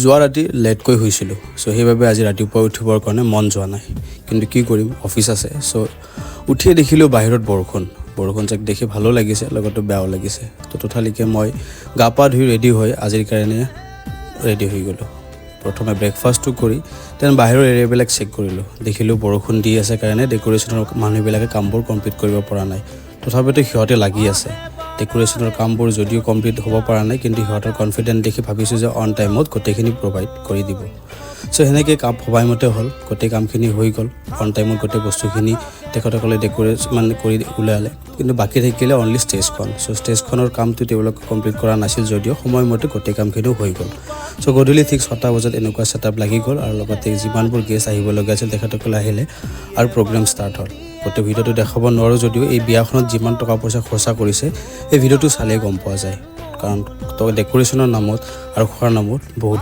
যোৱা ৰাতি লেটকৈ শুইছিলোঁ, চ' সেইবাবে আজি ৰাতিপুৱা উঠিবৰ কাৰণে মন যোৱা নাই। কিন্তু কি কৰিম, অফিচ আছে। চ' উঠিয়ে দেখিলোঁ বাহিৰত বৰষুণ। বৰষুণ জাক দেখি ভালো লাগিছে, লগতে বেয়াও লাগিছে। তো তথালিকে মই গা পা ধুই ৰেডি হৈ আজিৰ কাৰণে ৰেডি হৈ গ'লোঁ। প্ৰথমে ব্ৰেকফাষ্টটো কৰি then বাহিৰৰ এৰিয়াবিলাক চেক কৰিলোঁ। দেখিলোঁ বৰষুণ দি আছে কাৰণে ডেক'ৰেশ্যনৰ মানুহবিলাকে কামবোৰ কমপ্লিট কৰিব পৰা নাই। তথাপিতো সিহঁতে লাগি আছে। ডেক'ৰেশ্যনৰ কামবোৰ যদিও কমপ্লিট হ'ব পৰা নাই, কিন্তু সিহঁতৰ কনফিডেণ্ট দেখি ভাবিছোঁ যে অন টাইমত গোটেইখিনি প্ৰভাইড কৰি দিব। চ' সেনেকৈ কাম ভবাইমতে হ'ল, গোটেই কামখিনি হৈ গ'ল। অন টাইমত গোটেই বস্তুখিনি তেখেতসকলে ডেক'ৰেট মানে কৰি ওলালে। কিন্তু বাকী থাকিলে অনলি ষ্টেজখন। চ' ষ্টেজখনৰ কামটো তেওঁলোকে কমপ্লিট কৰা নাছিল যদিও সময়মতে গোটেই কামখিনিও হৈ গ'ল। চ' গধূলি ঠিক 6টা বজাত এনেকুৱা ছেটআপ লাগি গ'ল আৰু লগতে যিমানবোৰ গেষ্ট আহিবলগীয়া আছিল, তেখেতসকলে আহিলে আৰু প্ৰগ্ৰেম ষ্টাৰ্ট হ'ল। গোটেই ভিডিঅ'টো দেখাব নোৱাৰোঁ যদিও এই বিয়াখনত যিমান টকা পইচা খৰচা কৰিছে, এই ভিডিঅ'টো চালেই গম পোৱা যায়। কাৰণ ডেক'ৰেশ্যনৰ নামত আৰু খোৱাৰ নামত বহুত টকা